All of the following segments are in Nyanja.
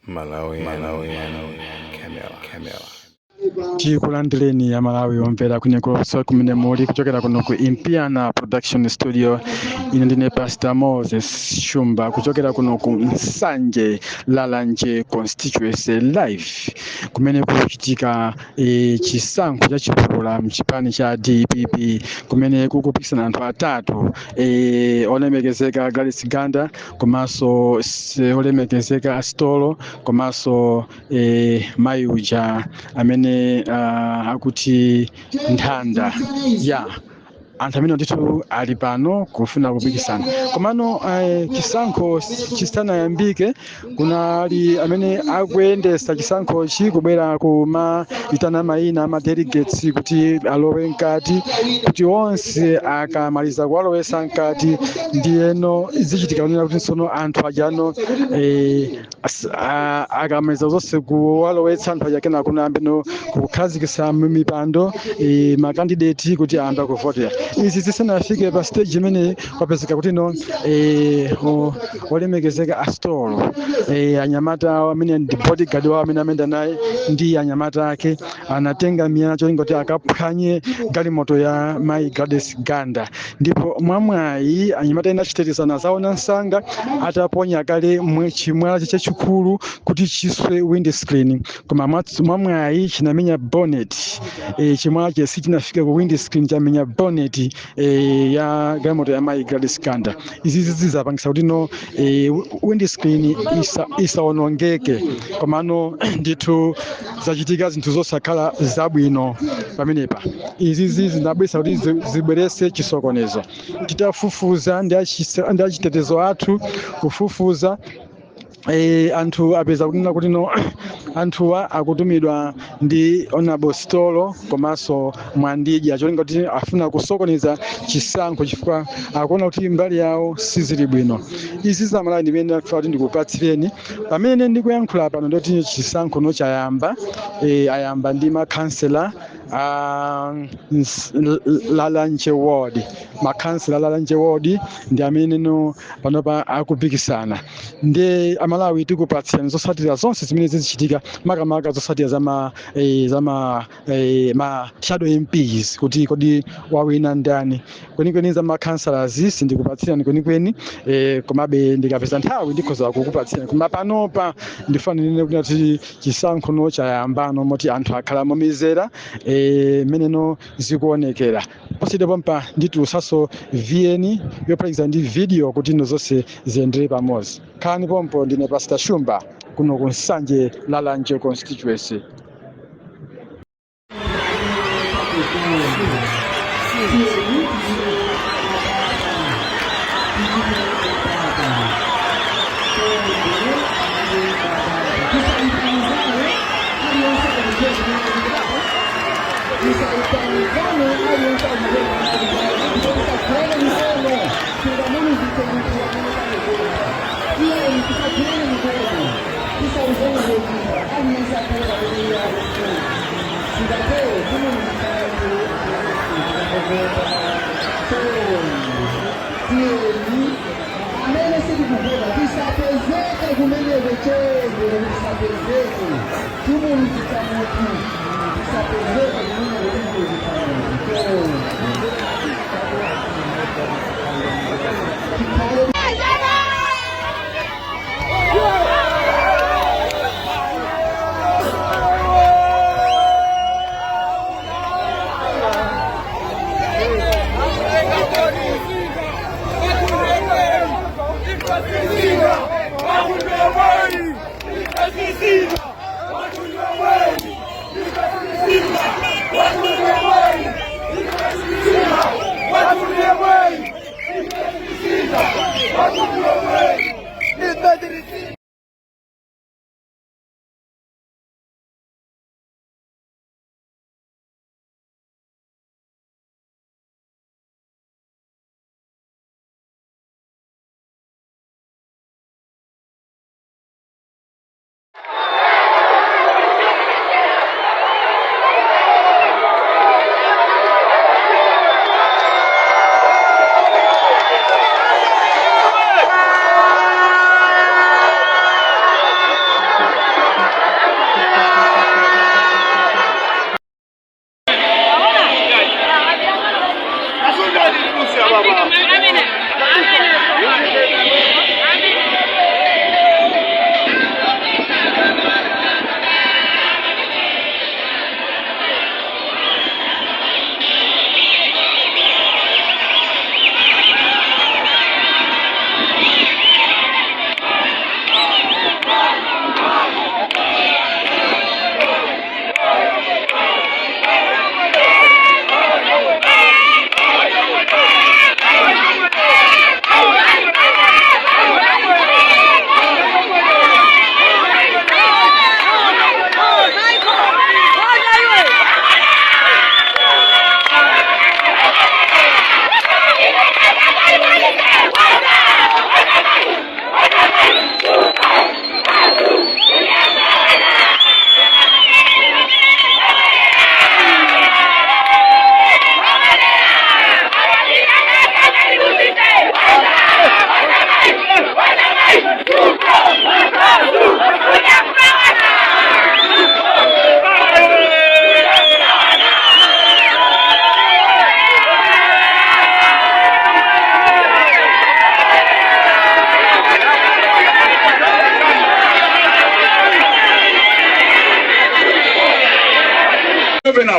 Malawi, Malawi, Camera, Camera. Tikulandireni Amalawi omvera kunekonse kumene muli, kuchokera kuno ku Impiana Production Studio. Ine ndine Pastor Moses Shumba kuchokera kuno ku Nsanje Lalanje constituency, live kumene kukuchitika chisankho cha chipulula mchipani cha DPP, kumene kukupikisana anthu atatu, olemekezeka Gladys Ganda, komanso olemekezeka Astolo, komanso mayi uja amene akuti Nthanda ya anthu amene ndithu ali pano kufuna kupikisana. Komano chisankho chisanayambike, kunali amene akuyendesa chisankhochi kubwera kumaitana mayina ama delegates kuti alowe mkati, kuti onse akamaliza kuwalowesa mkati, ndiyeno zichitika kunena kuti tsono anthu ajano akamaliza zonse kuwalowetsa anthu aja, kenako kunayambeno kukhazikitsa mipando ma candidate kuti ayambe kuvotera. Izi zisanafike pa stage imene kwapezeka kuti no olemekezeka Astolo, anyamata amene ndi bodyguard wawo amene amenda naye ndi anyamata ake anatenga miyala cholinga kuti akaphwanye galimoto ya mayi Gladys Ganda. Ndipo mwamwayi anyamata ena achitetezana zaona msanga ataponya kale chimwala chachikulu kuti chiswe windscreen, koma mwamwayi chinamenya bonnet. Chimwala chesi chinafika ku windscreen, chamenya bonnet ya galimoto ya mayi Gladys Ganda. Izi zizapangisa kuti no windscreen isaonongeke. Komano ndithu zachitika zinthu zosakhala zabwino pamenepa. Izi zinabwesa kuti zibwerese chisokonezo. Titafufuza ndi achitetezo athu kufufuza, anthu apeza kunena kuti no anthuwa akutumidwa ndi Honorable Stolo komanso Mwandidya, cholinga kuti afuna kusokoneza chisankho chifukwa akuona kuti mbali yawo sizili bwino. Izi zamalawi ndimene ndakufuna kuti ndikupatsireni pamene ndikuyankhula pano, ndoti chisankho no chayamba. Ayamba ndi makhansela a Lalanje ward. Makhansela Lalanje ward ndi amene no panopa akupikisana. Ndi Amalawi, tikupatsirani zotsatira zonse zimene zizichitika, makamaka zotsatira zama ma shadow MPs, kuti kodi wawina ndani kwenikweni. Za ma councillors sindikupatsirani kwenikweni, komabe ndikapeza nthawi ndikhoza kukupatsirani. Koma panopa ndifanire kuti chisankho no chayambano, moti anthu akhala momizera meneno zikuonekera. Posachedwa pompa nditulusaso VN yophatikiza ndi video kuti ino zonse ziyendere pamodzi. Khalani pompo. Ndine Pastor Shumba kuno ku Nsanje Lalanje constituency. Amene sitikuvota tisapezeke kumeneko chonde, tisapezeke, timuluzitsa munthu. Tisapezeke kumeneko, timuluzitsa munthu chonde. Tikhale.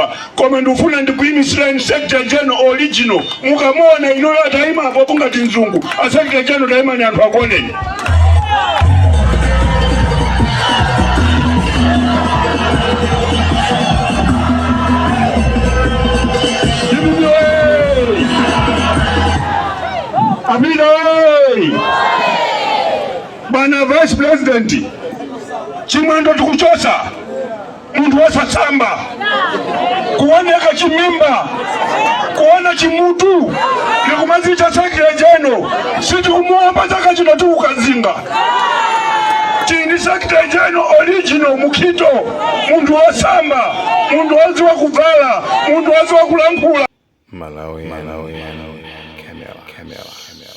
Mutharika, koma ndikufuna ndikuyimisireni Secretary General original. Mukamuona inuyo atayima apo ngati mzungu. A Secretary General, tayimani anthu akuoneni. DPP oye! Amina oye! Bwana Vice President, Chimwendo tikuchosa, munthu wosasamba, kuoneka chimimba, kuona chimutu, ndikumazicha Secretary General. Sitikumuomba, chaka chino tikukazinga tini Secretary General original Mukhito, munthu wosamba, munthu woziwa kuvala, munthu woziwa kulankhula. Malawi, Malawi, Camera, Camera, Camera.